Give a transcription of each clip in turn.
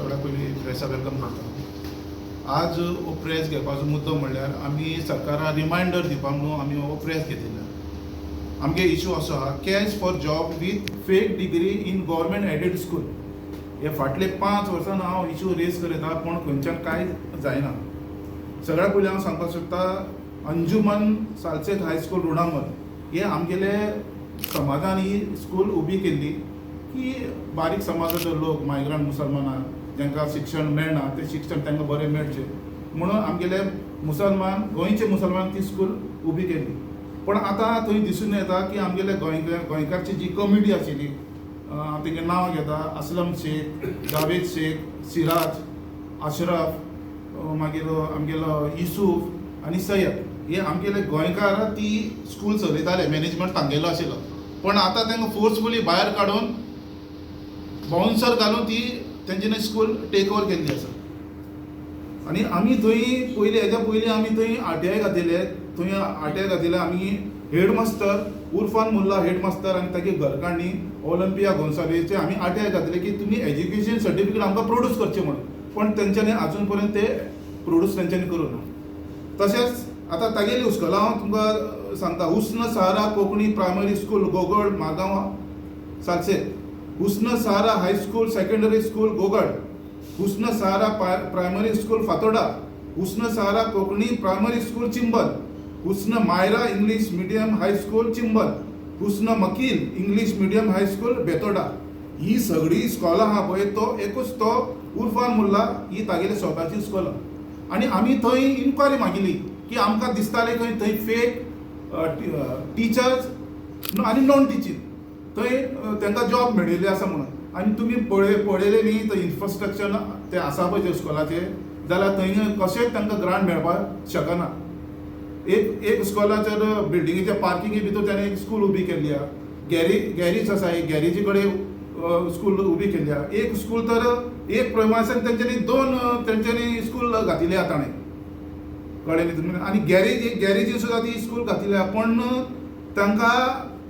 सगळ्या पयलीं प्रेसा welcome करता. आज हो प्रेस घेवपाचो मुद्दो म्हणल्यार आमी सरकाराक रिमायंडर दिवपाक म्हणून आमी हो प्रेस घेतिल्लो. आमगे इशू असो आहा, cash for job with fake degree in government aided school. हे फाटले 5 वर्सां हांव इशू रेज करता, पूण खंयच्यान कांय जायना. सगळ्या पयलीं हांव सांगपाक सोदता, अंजुमन सालसेत हायस्कूल रुणामल हे आमगेले समाजान ही स्कूल उबी केल्ली की बारीक समाजाचो लोक, मायग्रंट मुसलमानां जांकां शिक्षण मेळना, तें शिक्षण तांकां बरें मेळचें म्हणून आमगेले मुसलमान, गोंयचे मुसलमान ती स्कूल उबी केल्ली. पण आतां थंय दिसून येता की आमगेले गोंयकारची जी कमिटी आशिल्ली, हांव तेंगे नांव घेता, असलम शेख, जावेद शेख, सिराज, अशरफ, मागीर आमगेलो युसूफ आनी सयद, हे आमगेले गोंयकार ती स्कूल चलयताले. मॅनेजमेंट तांगेलो आशिल्लो, पण आतां तांकां फोर्सफुली भायर काडून, बाउन्सर घालून ती तेंच्यांनी स्कूल टेक ओवर केल्ली आसा. आनी आमी थंय पयलीं, हेज्या पयलीं आमी थंय आरटीआय घातिल्ले. थंय आरटीआय घातिल्ले आमी हेडमास्तर उर्फान मुल्ला हेडमास्तर आनी तागे घरकान्नी ओलंपिया गोन्साल्वीसचे आमी आरटीआय घातले की तुमी एज्युकेशन सर्टिफिकेट आमकां प्रोड्यूस करचें म्हणून, पण तेंच्यांनी अजून पर्यंत ते प्रोड्यूस तेंच्यांनी करूं ना. तशेंच आतां तागेली स्कुलां हांव तुमकां सांगता, Husn Sahara Konkani primary school, Gogol, Margao, Salcete, Husn Sahara high school secondary school, Gogol, Husn Sahara primary school, Fatorda, Husn Sahara Konkani primary school, Chimbel, Husn Maira English medium high school, Chimbel, Husn Makil English medium high school, Betora. ही सगळीं इस्कॉलां आहा पळय, तो एकूच तो उर्फान मुल्ला, ही तागेली स्वताची इस्कॉलां. आनी आमी थंय इन्क्वायरी मागिली की आमकां दिसतालें खंय थंय फेक टिचर्स आनी नॉन टिचींग थंय तांकां जॉब मेळिल्ली आसा म्हणून. आनी तुमी पळयलें न्ही थंय इन्फ्रास्ट्रक्चर तें आसा पळय ते स्कुलाचें, जाल्यार थंय कशेंच तांकां ग्रांट मेळपाक शकना. एक एक स्कुलाचेर बिल्डिंगेच्या पार्किंगे भितर ताणें एक स्कूल उबी केल्ली आहा. गॅरेज आसा, एक गॅरेजी कडेन स्कूल उबी केल्ली आहा. एक स्कूल तर एक प्रमासान तेंच्यांनी दोन तेंच्यांनी स्कूल घातिल्ली आहा ताणें, कळ्ळें न्ही तुमी? आनी गॅरेजीन सुद्दां ती स्कूल घातिल्ली आहा, पण तांकां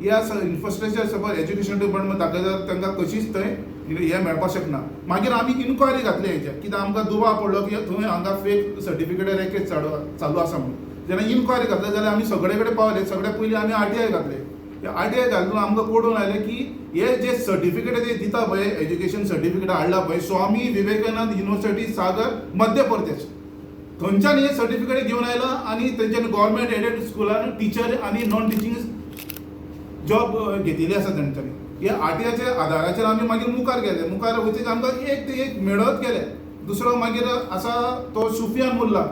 ह्या इन्फ्रास्ट्रक्चर सपोज एज्युकेशन डिपार्टमेंट दाखयता, तांकां कशीच थंय हें मेळपाक शकना. मागीर आमी इन्क्वायरी घातली हेच्यार, कित्याक आमकां दुबाव पडलो की थंय हांगा फेक सर्टिफिकेट रॅकेट चालू चालू आसा म्हणून. जेन्ना इन्क्वायरी घातली जाल्यार आमी सगळे कडेन पावले. सगळ्या पयलीं आमी आरटीआय घातले. आरटीआय घालून आमकां कळून आयलें की हे जे सर्टिफिकेट जे दिता पळय, एज्युकेशन सर्टिफिकेट हाडला पळय, स्वामी विवेकानंद युनिवर्सिटी, सागर, मध्य प्रदेश, थंयच्यान हे सर्टिफिकेट घेवन आयला आनी तेंच्यांनी गव्हर्मेंट एडेड स्कुलान टिचर आनी नॉन टिचींग जॉब घेतिल्ली आसा तेंच्यांनी. हे आरटीआयच्या आदाराचेर आमी मागीर मुखार गेले. मुखार वयतकीच आमकां एक ते एक मेळत गेले. दुसरो मागीर आसा तो सुफियान मुल्ला,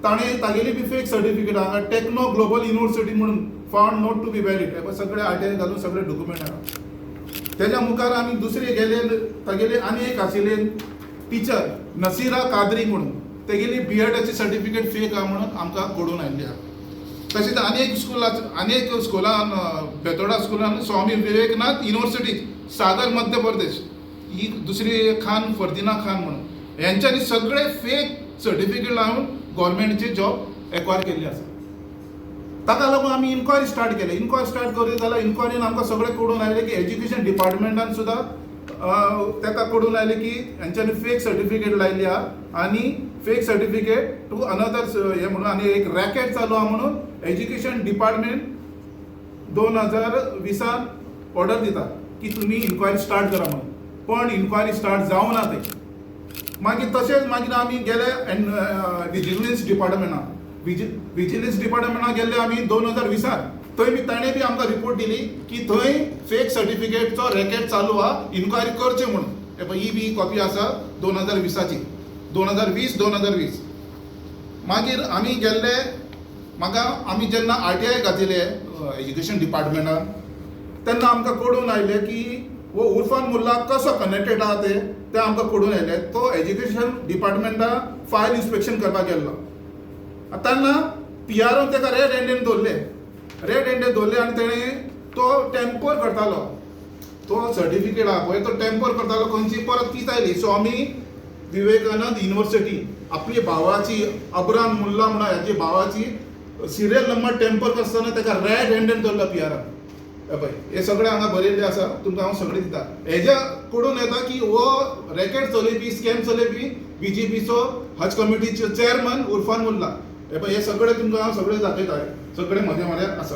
ताणें तागेली बी फेक सर्टिफिकेट हांगा टेक्नो ग्लोबल युनिवर्सिटी म्हणून found not to be valid. हे पळय, सगळे आरटीआय घालून सगळे डॉक्युमेंट आहा. तेज्या मुखार आमी दुसरे गेले. तागेली आनी एक आशिल्ली टिचर नसिरा कादरी म्हणून, तेगेली बी एडाची सर्टिफिकेट फेक आहा म्हणून आमकां कळून आयिल्ली आहा. तशेंच आनी एक स्कुला, आनी एक स्कुलान, बेतोडा स्कुलान, स्वामी विवेकनाथ युनिवर्सिटी, सागर, मध्य प्रदेश, ही दुसरी खान, फर्दिना खान म्हणून, हेंच्यांनी सगळे फेक सर्टिफिकेट लावन गव्हर्मेंटचे जॉब एक्वायर केल्ले आसा. ताका लागून आमी इन्क्वायरी स्टार्ट केले. इन्क्वायरी स्टार्ट करीत जाल्यार इन्क्वायरीन आमकां सगळें कळून आयलें की एज्युकेशन डिपार्टमेंटान सुद्दां ताका कळून आयलें की हेंच्यांनी फेक सर्टिफिकेट लायल्ली आहा आनी फेक सर्टिफिकेट टू अनदर हे म्हणून आनी एक रॅकेट चालू आहा म्हणून एज्युकेशन डिपार्टमेंट 2020 ऑर्डर दिता की तुमी इन्क्वायरी स्टार्ट करा म्हणून, पण इन्क्वायरी स्टार्ट जावना थंय. मागीर तशेंच मागीर आमी गेले विजिलन्स डिपार्टमेंटान. विजिलन्स डिपार्टमेंटान गेल्ले आमी 2020 थंय बी ताणें बी आमकां रिपोर्ट दिली की थंय फेक सर्टिफिकेटचो रॅकेट चालू आहा, इन्क्वायरी करची म्हणून. हे पळय, ही बी कॉपी आसा 2020ची, 2020, 2020. मागीर आमी गेल्ले म्हाका आमी जेन्ना आरटीआय घातिले एज्युकेशन डिपार्टमेंटान, तेन्ना आमकां कळून आयलें की हो उर्फान मुल्ला कसो कनेक्टेड आहा ते ते आमकां कळून आयलें. तो एज्युकेशन डिपार्टमेंटान फायल इन्स्पेक्शन करपाक गेल्लो तेन्ना पीआरओन ताका रेड हँडेड दवरले. रेड हँडेड दवरले आनी तेणें तो टेम्पर करतालो, तो सर्टिफिकेट आहा पळय, तो टेम्पर करतालो. खंयची परत तीच आयली, स्वामी विवेकानंद युनिवर्सिटी, आपली भावाची, अब्रान मुल्ला म्हणून हाची भावाची सिरियल नंबर टेम्पर करतना ताका रेड हँडेड दवरलो पीआरान. हे पळय, हे सगळे हांगा बरयल्ले आसा, तुमकां हांव सगळें दिता. हेज्या कडून येता की हो रॅकेट चलोवपी, स्कॅम चलोवपी बीजेपीचो हज कमिटीचो चेअरमन उर्फान मुल्ला. हे पळय, हे सगळे तुमकां हांव सगळे दाखयता, सगळे म्हज्या म्हऱ्यात आसा.